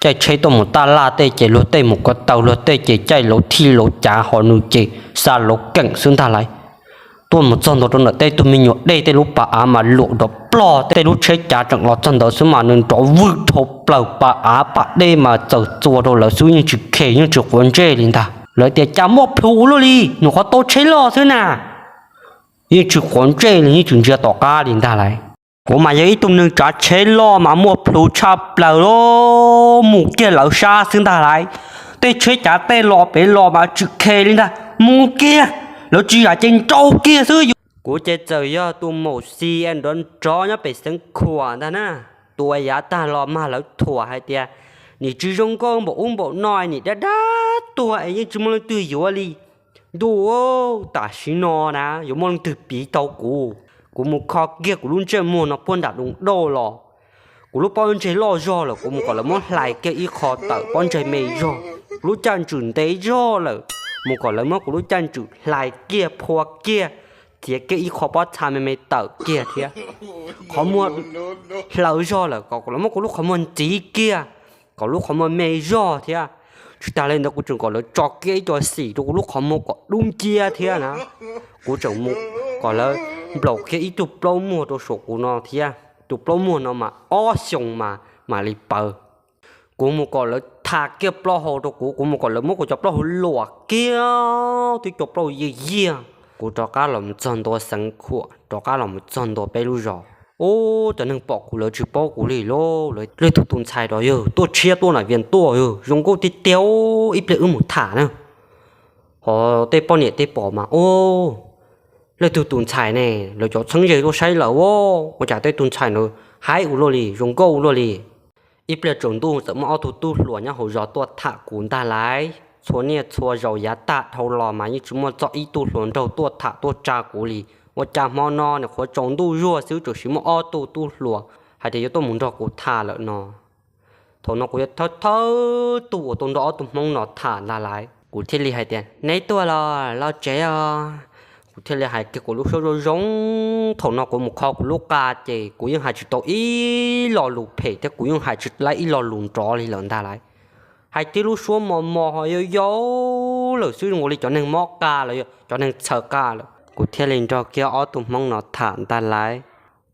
caij tsheb tuaj mus taj laj tej ces luag tej mus ko taw, luag tej ces caij lauv thij lauv cav, ho nws ces xa lauv keem xwb ntag lauj. Tuaj mus txog ntua rau ntawm tej tug me nyuam dej tej lub pas av mas luam nrov plog, tej lub tsheb cav tseem los txog ntawd xwb mas nws nrov vwj dhau plaws pas av pas dej mas txawm txua rau lawv xwb, yeej tsis khes yeej tsis quav ntsej li ntag. Lawv tias, Cas muaj plhus ua luaj li, nyuam qhuav tau tsheb loj xwb na. Yeej tsis quav ntsej li, yeej tsis ntsia tom qab li ntag lauj. Kuv mas yog ib tug neeg tsav tsheb loj mas muaj plhus tshaj plaws lauj, mus kiag lawv sab xwb ntag lauj. Tej tsheb cav tej los pem los mas tsis khes li ntag, mus kiag, lawv tsis zam ces nrau kiag xwb. Kuv ces txawm yog tus maum xis nrov nrov nyob pem Xeev Khuam ntag na, tus uas yav tag los mag lawv thuam hais tias, Nim tsis zoo nkauj npaum ub npaum no, nim dab dab tuag es yeej tsis muaj leej twg yuav li. Ntuj, tam sim no na yuav muaj leej twg piv tau kuv. Kuv mus kho kiag kuv lub ntsej muag no puag nram doo dauj los, kuv lub pob ntseg loj zog lawm, kuv mus kom lawv muab hlais kiag ib qho tawm pob ntseg me zog. Kuv lub caj ntswm ntev zog lawm, mus kom lawv muab kuv lub caj ntswm hlais kiag phua kiag, txiav kiag ib qho pob txha me me tawm kiag thiab. Qhov muag hlaws zog lawm, kom lawv muab kuv lub qhov muag ntxiv kiag, kom lub qhov muag me zog thiab. Tsis tas li ntawd kuv tseem kom lawv tso kiag ib co xim rau kuv lub qhov muag kom dub nciab thiab na. Kuv tseem mus kom lawv nplaum kiag ib tug plaub muag rau saum kuv no thiab, tus plaub muag no mas ob xyoos mas mam li pawv. Kuv mus kom lawv tham kiag plaub hau rau kuv, kuv mus kom lawv muab kuv cov plaub hau luam kiag twb cov plaub hau yiag yiag. Kuv rov qab los mus txog ntua Xeev Khuam, rov qab los mus txog ntua peb lub zos. Ub, cov neeg pom kuv lawv tsis paub kuv li lauj, lawv, Leej twg tus ntxhais rov yog tuaj tshiab tuaj nam vias tuaj yog zoo nkauj tiag tiag, ib pliag wb mus tham na. Ho tej poj niam tej pom mas, Ub, leej twg tus ntxhais ne, lawv cov txheeb ze tuaj saib lawm, ua cas tej tug ntxhais ntawd haib ua luaj li, zoo nkauj ua luaj li. Ib pliag tsaus ntuj txawm muaj ob tug tub hluas nyob hauv zos tuaj tham kuv ntag lauj. Txhua niaj txhua zaus yav tag dhau los mas yeej tsis muaj txog ib tug hluas nraug tuaj tham tuaj tsa kuv li. Ua cas hmo no nim qhuav tsaus ntuj zuag xwb txawm sis muaj ob tug tub hluas hais tias yuav tuaj mus nrog kuv tham lawm no. Thaum no kuv yog thawj thawj tug uas tau nrog ob tug hmoob no tham ntag lauj. Kuv thiaj li hais tias, Neb tuaj los los tsev os. Kuv thiaj li hais kiag kuv lub suab zoo zoo. Thaum no kuv mus kho kuv lub qa ces kuv yeej hais tsis tau ib lo lus phem thiab kuv yeej hais tsis tau ib lo lus nrov li lawm ntag lauj. Hais tib lub suab mos mos ho yau yau lawm xwb, zoo li cov neeg mob qa los yog cov neeg txhaws qa lawm. Kuv thiaj li nrog kiag ob tug hmoob no tham ntag lauj.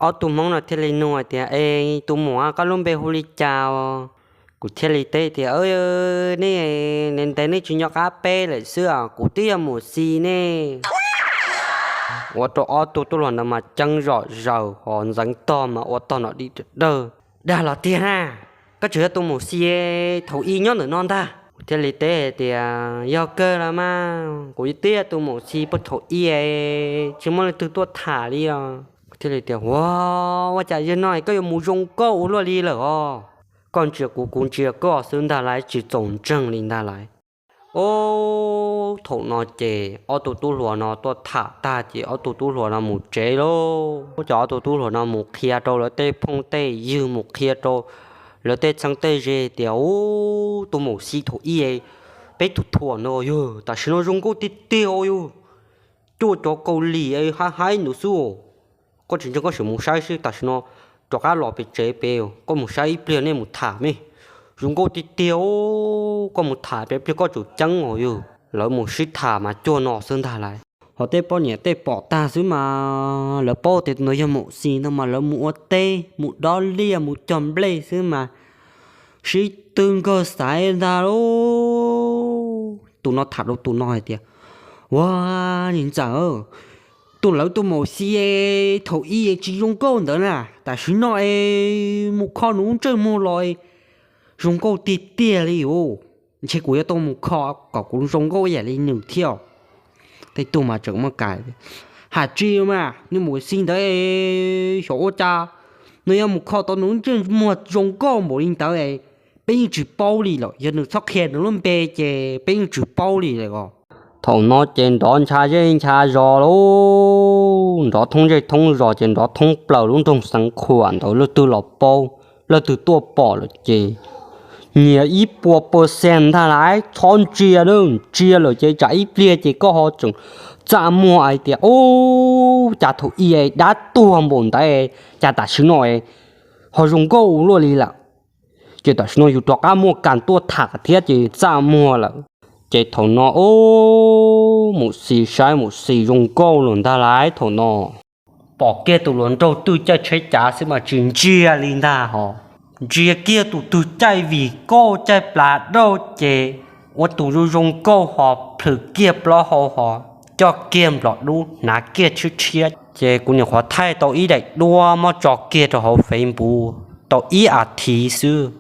Ob tug hmoob no thiaj li nug hais tias, Es tus muam, koj lub npe hu li cas os? Kuv thiaj li teb tias, Nej, ntev ntev nej tsis nco qab peb lawm xwb os, kuv twb yog Maum Xis ne. Ua rau ob tug tub hluas ntawd mas ceeb zom zaws ho ntxeev tog mas ua tog no di dawg. Dag los tiag na, koj tseem yog tus Maum Xis thaum i nyob ntawm no ntag. Kuv thiaj li teb hais tias, Yog kawg los mas, kuv twb yog tus Maum Xis puag thaum i, tsis muaj leej twg tuaj tham li os. Kuv thiaj li tias, Ua, ua cas yog no koj yuav mus zoo nkauj ua luaj li lawm os? Koj ntsia kuv, kuv ntsia koj xwb ntag lauj, tsis txaus ntseeg li ntag lauj. Ub, thaum no ces ob tug tub hluas no tuaj tham tag ces ob tug tub hluas no mus tsev lauj. Ces ob tug tub hluas no mus qhia rau lawv tej phooj tej ywg, mus qhia rau lawv tej txheeb tej ze tias, Ub, tus Maum Xis thaum i, peb tus thuam no yog tam sim no zoo nkauj tiag tiag os, yog cuaj cov Kaus Lim haib haib ntawd xwb. Koj tsis ntseeg koj sim mus saib seb tam sim no rov qab los pem tsev pem, koj mus saib ib pliag nej mus tham me. Zoo nkauj tiag tiag, koj mus tham pem ib pliag koj tsum ceeb os yog. Lawv mus sib tham mas cuag no xwb ntag lauj. Ho tej poj niam tej pom tag xwb mas lawv paub tias tus no yog Maum Xis no mas lawv mus ua teb, mus dob liaj, mus cog nplej xwb mas sib tw nkawg xaiv ntag lauj. Tus no tham rau tus no hais tias, Ua, niam ntxawm, tus lawv tus Maum Xis thaum i tsis zoo nkauj ntawd na, tam sim no es mus kho nws lub ntsej muag los zoo nkauj tiag tiag li os. Ntshe kuv yuav tau mus kho kom kuv zoo nkauj ib yam li nws thiab. Tej tug mas tseem muaj kam, Hais tsis mas nws Maum Xis ntawd xyov ua cas nws yuav mus kho tau nws lub ntsej muag zoo nkauj npaum li ntawd, peb yeej tsis paub li lawm. Yog nws txhob qhia nws lub npe ces peb yeej tsis paub li lawm os. Thaum no ces nrov ncha zej ncha zos lauj, nrov thoob zej thoob zos ces nrov thoob plaws lub nroog Xeev Khuam ntawd, leej twg los paub, leej twg tuaj pom lawm ces nyias ib puas pawg xees ntag lauj, txhob ntsia, ntsia lawm ces tsam ib pliag ces koj ho tseem txaj muag hais tias, Ub, cas thaum i dab tuag npaum ntawd, cas tam sim no ho zoo nkauj ua luaj li lawm. Ces tam sim no yus rov qab muaj kas tuaj tham thiab ces txaj muag lawm. Ces thaum no ub, mus xis saib mus xis zoo nkauj lawm ntag lauj. Thaum no pom kiag tus hluas nraug twb caij tsheb cav xwb mas tsis ntsia li ntag hos, ntsia kiag tus twg caij vim kauj caij plas dauj ces ua tus zoo zoo nkauj hos plhws kiag plaub hau hos coj kiag nplom dub hnav kiag tshiab tshiab. Ces kuv nyuam qhuav thaij tau ib daim duab muab tso kiag rau hauv Facebook tau ib as thiv xwb,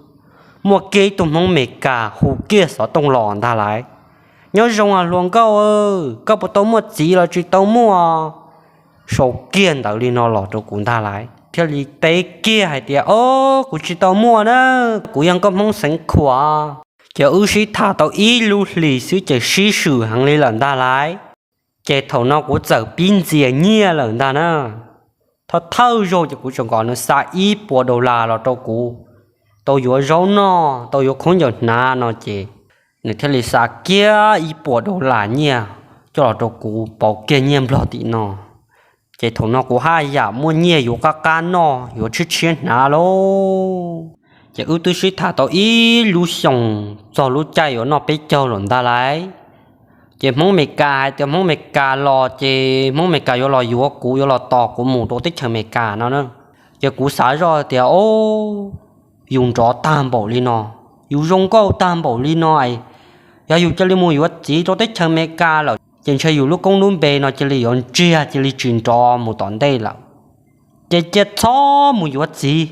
muaj kiag ib tug Hmoob Mes Kas hu kiag xov tooj los ntag lauj. Nyob zoo hluas nkauj, koj puas tau muaj txiv los tsis tau muaj? Sau kiag ntawv li no los rau kuv ntag lauj, thiaj li teb kiag hais tias, Ob, kuv tsis tau muaj na, kuv yog nkauj Hmoob xeev Khuam. Ces wb sib tham tau ib lub hlis xwb ces sib swm heev li lawm ntag lauj. Ces thaum no kuv txawm pib ntxias nyiaj lawm ntag na. Thawj thawj zaug ces kuv tseem kom nws xa ib puas dollar los rau kuv, tau yuav zaub noj, tau yuav khaub ncaws hnav no ces nws thiaj li xa kiag ib puas dollar nyiaj coj los rau kuv pauv kiag nyiaj nplog tim no. Ces thaum no kuv haj yam muaj nyiaj yuav qab qab noj yuav tshiab tshiab hnav lauj. Ces wb twb sib tham tau ib lub xyoos txog lub caij yuav noj peb caug lawm ntag lauj. Ces Hmoob Mes Kas hais tias Hmoob Mes Kas los ces Hmoob Mes Kas yuav los yuav kuv, yuav los tos kuv mus rau teb chaws Mes Kas no na. Ces kuv xav zoj tias, Ob, yus nrov tag npaum li no, yus zoo nkauj tag npaum li no, yog yus cia li mus yuav txiv rau teb chaws Mes Kas lawm ces ntshe yus lub koob lub npe no cia li yuav ntsiag, cia li tsis nrov mus tom ntej lawm. Ces cia txhob mus yuav txiv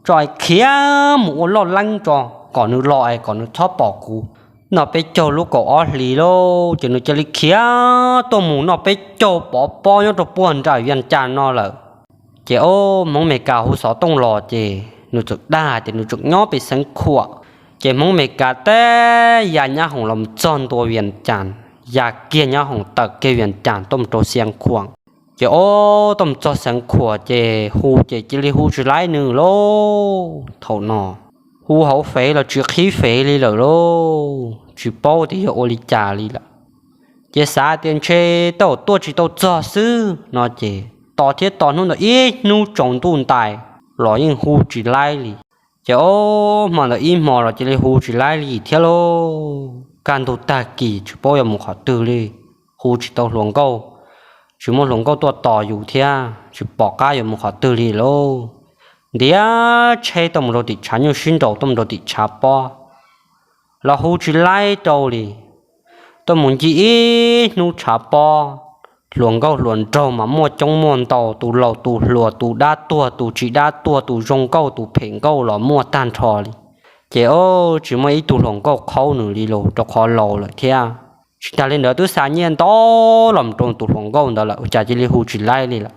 tso, khiav mus ua loj leeb tso kom nws los es kom nws txhob pom kuv. Noj peb caug lub kaum ob hlis lauj, ces nws cia li khiav tuaj mus noj peb caug pov pob nyob rau puag nram Vias Cas no lawm. Ces ob, Hmoob Mes Kas hu xov tooj los ces nws txawm dag tias nws tseem nyob pem xeev Khuam. Ces Hmoob Mes Kas teb ya nyab hoom los txog ntua Vias Cas, ya kiag nyab hoom tawm kiag Vias Cas tuaj mus rau Xeev Khuam. Ces ob, tuaj mus txog Xeev Khuam ces hu ces cia li hu tsis laib nws lauj. Thaum no hu hauv fev los tsis qhib fev li lawm lauj, tsis paub tias yog ua li cas li lawm. Ces xav tias ntshe tej zaum tuaj tsis tau txog xwb no ces tos thiab tos hnub ntawd ib hnub tsaus ntuj ntais los yeej hu tsis laib li. Ces ob, hmo ntawd ib hmo los cia li hu tsis laib li thiab lauj. Kaj ntug tag kis tsis paub yuav mus qhov twg li, hu tsis tau hluas nkauj, tsis muaj hluas nkauj tuaj tos yus thiab tsis pom qab yuav mus qhov twg li lauj. Ntiav tsheb tuaj mus rau tim tshav nyuj sib nraus, tuaj mus rau tim tshav pob los hu tsis laib rau li. Tuaj mus ncig ib hnub tshav pob, hluas nkauj hluas nraug mas muaj coob muaj ntau, tus laus tus hluas, tus dab tuag tus tsis dab tuag, tus zoo nkauj tus phem nkauj los muaj tag nrho li. Ces ob, tsis muaj ib tug hluas nkauj qhaub nws li los rau qhov laus lawm thiab. Tsis tas li ntawd twb xa nyiaj ntau los rau tus hluas nkauj ntawd lawm ua cas cia li hu tsis laib li lawm.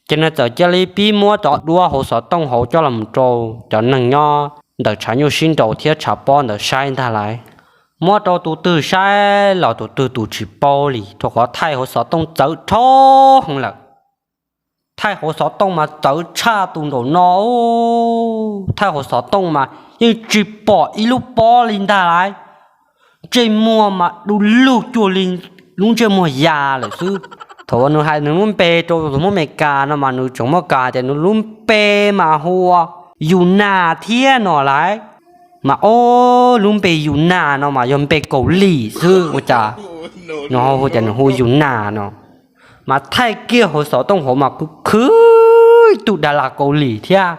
Ces nws txawm cia li pib muab cov duab hauv xov tooj hauv coj los rau cov neeg nyob ntawm tshav nyuj sib nraus thiab tshav pob ntawd saib ntag lauj. Muab rau tus twg saib los tus twg tus tsis paub li, rau qhov thaij hauv xov tooj txawv dhau heev lawm. Thaij hauv xov tooj mas txawv tshaj tus nraum no. Thaij hauv xov tooj mas yeej tsis pom ib lub pob li ntag lauj. Ntsej muag mas du lug cuag li lub ntsej muag ya lawm xwb. Thaum uas nws hais nws lub npe rau tus Hmoob Amelikas no mas nws tseem muab kas tias nws lub npe mas hu ua Yus Nas thiab no lauj. Mas ob, lub npe Yus Nas no mas yog npe Kaus Lim xwb ua cas nws ho hu tias nws hu Yus Nas no. Mas thaij kiag hauv xov tooj hauv mas khwv khwv ib tug das las Kaus Lim thiab.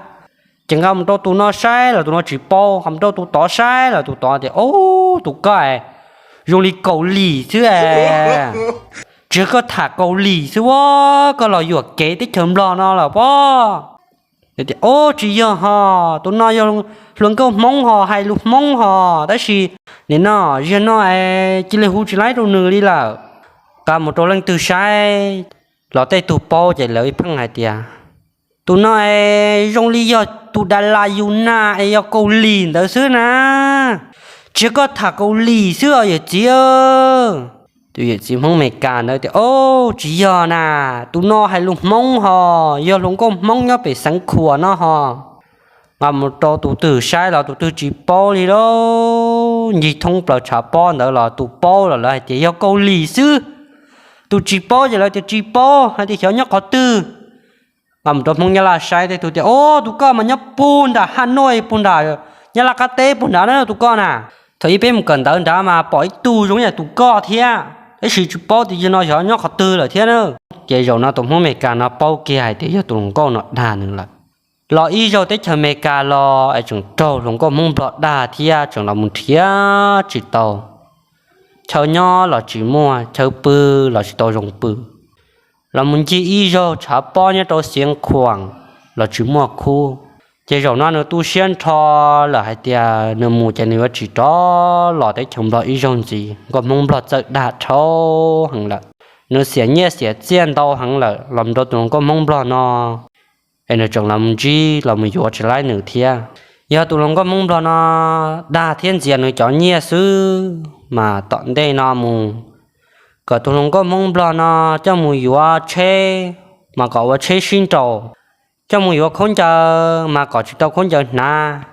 Ces nqa mus rau tus no saib los tus no tsis paub, nqa mus rau tus tod saib los tus tod tias, Ob, tus koj es zoo li Kaus Lim xwb es. Tsis yog koj tham Kaus Lim xwb ua, koj los yuam kev teb chaws Nplog no lawm pob. Tias, Ob, tsis yog ho, tus no yog hluas nkauj Hmoob ho, hais lus Hmoob ho, tab sis nim no ziag no es cia li hu tsis laib rau nws li lawm. Nqa mus rau leej twg saib los tej tug paub ces lawv ib pheej hais tias, Tus no es zoo li yog tus das las Yus Nas es yog Kaus Lim ntawd xwb na. Tsis yog koj tham Kaus Lim xwb os yawm txiv. Tus yawm txiv Hmoob Amelikas ntawd tias, Ob, tsis yog na, tus no hais lus Hmoob ho, yog hluas nkauj Hmoob nyob pem Xeev Khuam no ho. Nqa mus rau tus twg saib los tus twg tsis paub li lauj. Ncig thoob plaws tshav pob ntawd los tus paub los lawv hais tias yog Kaus Lim xwb. Tus tsis paub ces lawv tias tsis paub, hais tias xyov nyob qhov twg. Nqa mus rau Hmoob Nyab Laj saib tej tug tias, Ob, tus koj mas nyob puag nram Hanoi puag nram Nyab Laj qab teb puag nrad na tus koj na. Thaum ub peb mus kawm ntawv nrad mas pom ib tug zoo ib yam tus koj thiab, tab sis tsis paub tias yog no yog nyob qhov twg lawm thiab na. Ces zaum no tus Hmoob Amelikas no paub kiag hais tias yog tus hluas nkauj no dag nws lawm. Los ib zaug teb chaws Amelikas los es tseem raug hluas nkauj Hmoob Nplog dag thiab, tseem los mus nrhiav tsis tau. Chaw nyob los tsis muaj, chaw pw los tsis tau zoo pw. Los mus ncig ib zaug tshav pob nyob rau Xiav Khuam los tsis muaj khub. Ces zaum no nws tu siab nrho lawm hais tias nws mus ces nws yuav tsis rov los teb chaws Nplog ib zaug ntxiv, nkauj Hmoob Nplog txawj dag dhau heev lawm. Nws xiam nyiaj xiam txiaj ntau heev lawm los rau tus hluas nkauj Hmoob Nplog no, es nws tseem los mus ntsib los mus yuav tsis laib nws thiab. Yog tus hluas nkauj Hmoob Nplog no dag thiab ntxias nws cov nyiaj xwb mas tom ntej no mus kom tus hluas nkauj Hmoob Nplog no coj mus yuav tsheb mas kom ua tsheb sib nraus, coj mus yuav khaub ncaws mas kom tsis tau khaub ncaws hnav,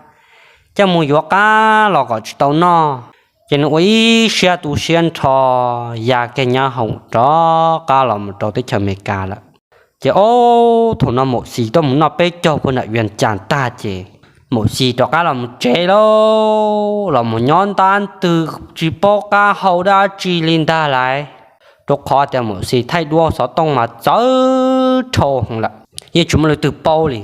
coj mus yuav qab los kom tsis tau noj. Ces nws ua ib siab tu siab nrho ya kiag nyab hoom rov qab los mus rau teb chaws Amelikas lawm. Ces ob thaum no Maum Xis tuaj mus noj peb caug puag nram Vias Cas tag ces Maum Xis rov qab los mus tsev lauj, los mus nyob ntab ntws tsis paub qab hau dab tsi li ntag lauj. Rau qhov tias Maum Xis thaij duab xov tooj mas txawv dhau heev lawm, yeej tsis muaj leej twg paub li.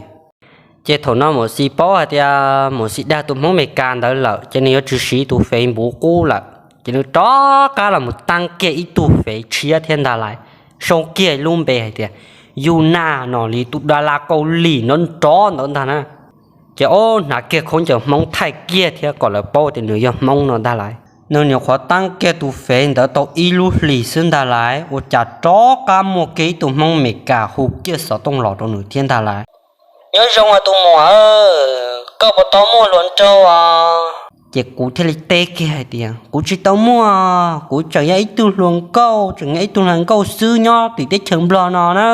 Ces thaum no Maum Xis paub hais tias Maum Xis dag tus Hmoob Amelikas ntawd lawm ces nws yuav tsis siv tus fev npuv qub lawm, ces nws rov qab los mus taab kiag ib tug fev tshiab thiab ntag lauj, sau kiag lub npe hais tias Yus Nas no li tus da las Kaus Lim nrov nrov ntawd ntag na. Ces ob hnav kiag khaub ncaws Hmoob thaij kiag thiab kom lawv paub tias nws yog Hmoob no ntag lauj. Nws nyuam qhuav taab kiag tus fev ntawd tau ib lub hlis xwb ntag lauj, ua cas rov qab muaj kiag ib tug Hmoob Amelikas hu kiag xov tooj los rau nws thiab ntag lauj. Nyob zoo os tus muam, koj puas tau muaj hluas nraug os? Ces kuv thiaj li teb kiag hais tias kuv tsis tau muaj, kuv tseem yog ib tug hluas nkauj, tseem yog ib tug hluas nkauj xwb nyob tim teb chaws Nplog no na.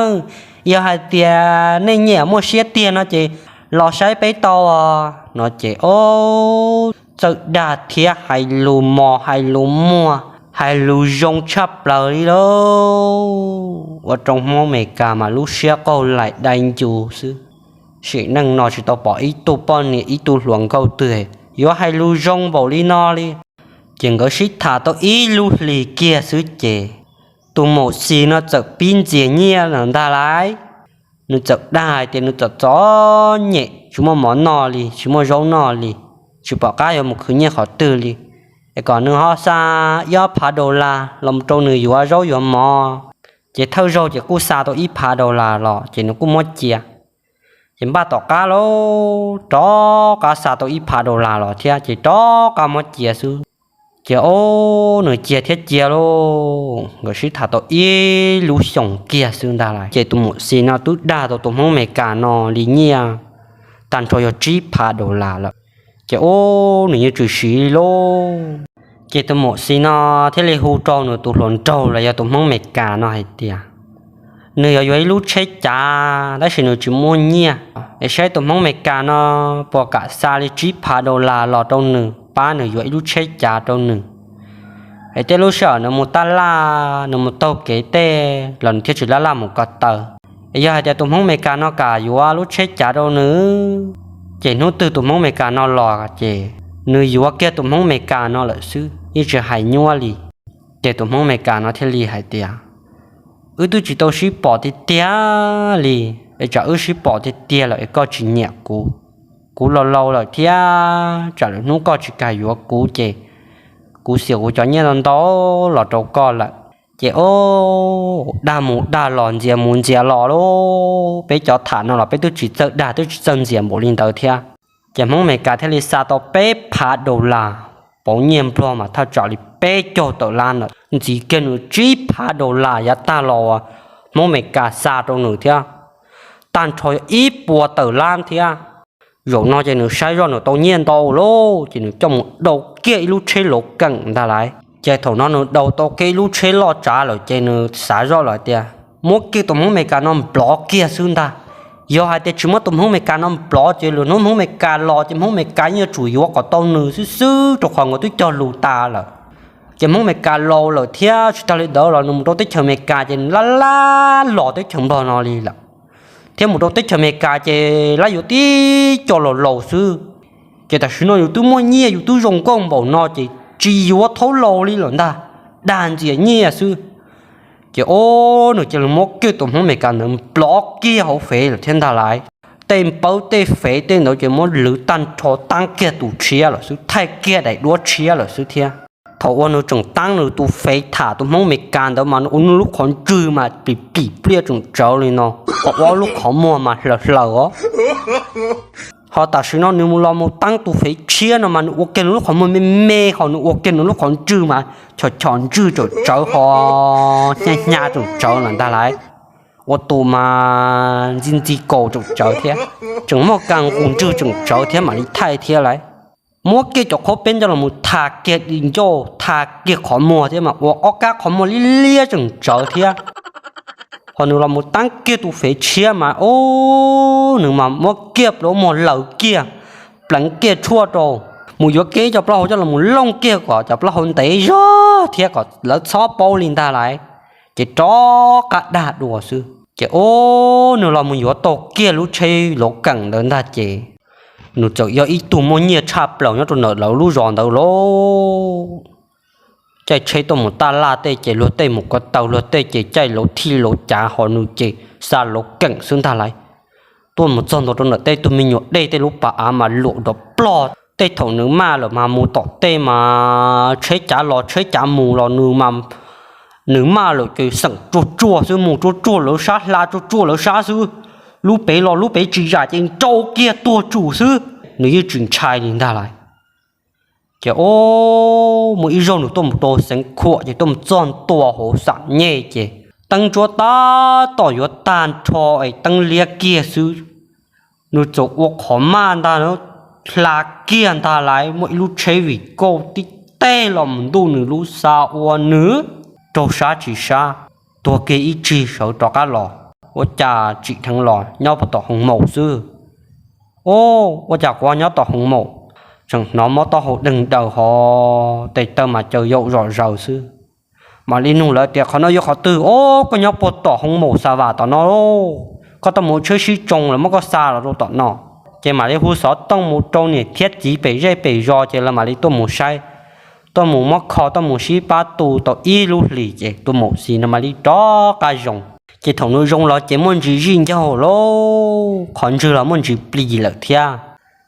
Yog hais tias nej nyiam muaj siab tiag no ces los saib peb tau os no ces ob txawj dag thiab hais lus mos hais lus muag hais lus zoo tshaj plaws li lauj. Ua rau Hmoob Amelikas mas lub siab qaug laim dai ncus xwb. Sim neej no tsis tau pom ib tug poj niam ib tug hluas nkauj twg yuav hais lus zoo npaum li no li. Ces nkawd sib tham tau ib lub hlis kiag xwb ces tus Maum Xis no txawm pib ntxias nyiaj lawm ntag lauj. Nws txawm dag hais tias nws txom txom nyem tsis muaj mov noj li, tsis muaj zaub noj li, tsis pom qab yuav mus khwv nyiaj qhov twg li, es kom nws ho xa ib ob phav dollar los rau nws yuav zaub yuav mov. Ces thawj zaug ces kuj xa tau ib phav dollar los ces nws kuj muab cia. Ces npaj tom qab lauj, rov qab xa tau ib phav dollar los thiab ces rov qab muab cia xwb. Ces ob nws cia thiab cia lauj, nkawd sib tham tau ib lub xyoos kiag xwb ntag lauj, ces tus Maum Xis no twb dag tau tus Hmoob Amelikas no li nyiaj tag nrho yog tsib phav dollar lawm. Ces ob nws yeej tsis siv lauj. Ces tus Maum Xis no thiaj li hu rau nws tus hluas nraug los yog tus Hmoob Amelikas no hais tias nws yuav yuav ib lub tsheb cav tab sis nws tsis muaj nyiaj, es saib tus Hmoob Amelikas no puas kam xa li tsib phav dollar los rau nws pab nws yuav ib lub tsheb cav rau nws. Es tej lub sij hawm nws mus taj laj, nws mus taug kev tej los nws thiaj tsis laj laj mus ko taw. Es yog hais tias tus Hmoob Amelikas no kam yuav lub tsheb cav rau nws, ces hnub twg tus Hmoob Amelikas no los ces nws yuav kiag tus Hmoob Amelikas no lawm xwb, yeej tsis hais nyuaj li. Ces tus Hmoob Amelikas no thiaj li hais tias, wb twb tsis tau sib pom tiag tiag li, es tsam wb sib pom tiag tiag lawm es koj tsis nyiam kuv. Kuv laus laus lawm thiab tsam lwm hnub koj tsis kam yuav kuv ces kuv xiam kuv cov nyiaj ntau ntau los rau koj lawm. Ces ob dag mus dag los ntxias mus ntxias los lauj, peb cov tham no los peb twb tsis txawj dag twb tsis txawj ntxias npaum li ntawd thiab. Ces Hmoob Amelikas thiaj li xa tau peb phav dollar, pauv nyiaj Nplog mas thaj tsam li peb caug tawm lab lawm, ntxiv kiag nws tsib phav dollar yav tag los uas Hmoob Amelikas xa rau nws thiab, tag nrho yog ib puas tawm lab thiab. Zaum no ces nws saib zoj nws tau nyiaj ntau lauj, ces nws coj mus dau kiag ib lub tsheb lov keem ntag lauj. Ces thaum no nws dau tau kiag ib lub tsheb loj tsav lawm ces nws xav zoj lawm tias muab kiag tus Hmoob Amelikas no nplov kiag xwb ntag. Yog hais tias tsis muab tus Hmoob Amelikas no nplov ces lwm hnub Hmoob Amelikas los ces Hmoob Amelikas yeej yuav tsum yuav kom tau nws xwb xwb, rau qhov nkawd twb cog lus tas lawm. Ces Hmoob Amelikas laus lawm thiab tsis tas li ntawd los nws mus rau teb chaws Amelikas ces nws laj laj los teb chaws Nplog no li lawm, thiab mus rau teb chaws Amelikas ces laj yuav tib co laus laus xwb. Ces tam sim no yus twb muaj nyiaj yus twb zoo nkauj npaum no ces tsis yuav thaub laus li lawm ntag, dag ntxias nyiaj xwb. Ces o, nws cia li muab kiag tus Hmoob Amelikas ntawd plov kiag hauv fev lawm thiab ntag lauj. Tej npawb tej fev tej ntawd ces muab lwv tag nrho, taab kiag tus tshiab lawm xwb, thaij kiag daim duab tshiab lawm xwb thiab. Thaum uas nws tseem taab nws tus fev tham tus Hmoob Amelikas ntawd mas nws ua nws lub qhov ntswg mas plim plim pliaj tseem tsawv li no, ho ob lub qhov muag mas hlaws hlaws os. Ho tam sim no nws mus los mus taab tus fev tshiab no mas nws ua kiag nws lub qhov muag me me, ho nws ua kiag nws lub qhov ntswg mas chom chom ntswg tseem tsawv, ho hnyav hnyav tseem tsawv lawm ntag lauj. Ua tus mas ntxi ntxi kaus tseem tsawv thiab, tseem muaj kas nqus ntswg tseem tsawv thiab mam li thaij thiab lauj. Muab kiag cov qhaub peb ncauj los mus tha kiag di ncauj, tha kiag qhov muag thiab mas ua ob kab qhov muag liab liab tseem tsawv thiab. Ho nws los mus taab kiag tus fev tshiab mas o, nws mas muab kiag plaub muag laws kiag, pleev kiag tshuaj rau, mus yuav kiag ib co plaub hau coj los mus looj kiag kom cov plaub hau ntev zog thiab kom lawv txhob paub li ntag lauj. Ces rov qab dag dua xwb ces o, nws los mus yuav tau kiag lub tsheb lauv keem ntawd ntag ces nws txawm yog ib tug muaj nyiaj tshaj plaws nyob rau ntawm lawv lub zos ntawd lauj. Caij tsheb tuaj mus taj laj tej ces luag tej mus ko taw, luag tej ces caij lauv thij lauv cav, ho nws ces xa lauv keem xwb ntag lauj. Tuaj mus txog ntua rau ntawm tej tug me nyuam dej tej lub pas av mas luam nrov plog. Tej thaum nws maj lawm mas mus tom tej mas tsheb cav los tsheb cav mus los nws mas, nws maj lawm ces xeem tsuag tsuag xwb, mus tsuag tsuag lawv sab, hla tsuag tsuag lawv sab xwb. Lub pev los lub pev tsis zam ces nrau kiag tuag tsum xwb, nws yeej tsis ntshai li ntag lauj. Ces o, muaj ib zaug nws tuaj mus rau xeev khuam ces tuaj mus txog ntua hauv xam nyej ces teeb ntsuab tab tom yuav tag nrho es teeb liab kiag xwb, nws txawm ua qhov maj ntag, hla kiag ntag lauj, muaj ib lub tsheb vim kauj tib teg los mus ntuj nws lub xa ua nws raug sab tsis sab, tuag kiag ib tsig sawv rov qab los. Ua cas tsim dheev los nyob puag tom hoo maum xwb. O, ua cas kuv nyob tom hoo maum, tseem hnov mob taub hau deeg daws ho tes taw mas caws yaum zom zaws xwb. Mam li nug lawv tias qhov no yog qhov twg? O, koj nyob puag tom hoo maum xa vas tom no, koj tuaj mus tsheb sib tsoo lawv muab koj xa los rau tom no. Ces mam li hu xov tooj mus rau niam thiab txiv pem zej pem zos ces lawv mam li tuaj mus saib, tuaj mus muab kho tuaj mus sib pab tu tau ib lub hlis ces tus maum xis no mam li rov qab zoo. Ces thaum nws zoo los ces muaj ntsis zij ncaug lauj, qhov ntswg los muaj ntsis plis lawm thiab.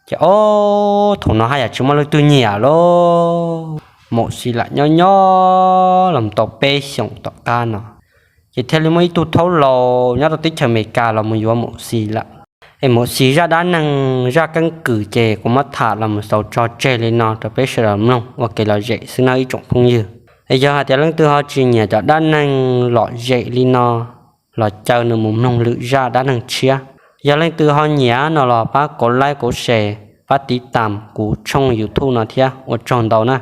Ces o, thaum no haj yam tsis muaj leej twg nyiam lauj, maum xis lam nyob nyob los tau peb xyoos tom qab no ces thiaj li muaj ib tug thaub laus nyob rau teb chaws Amelikas los mus yuav maum xis lawm. Es maum xis zaj dab neeg zaj keeb kwm ces kuv muab tham los mus xaus tso tseg li no rau peb sawv daws mloog ua kev lom zem xwb nawb ib tsoom phooj ywg. Es yog hais tias leej twg ho tsis nyiam cov dab neeg lom zem li no los caw nws mus mloog lwm zaj dab neeg tshiab. Yog leej twg ho nyiam no los pab kauv like kauv share, pab tiv tam kuv tshooj YouTube no thiab ua tsaug ntau na.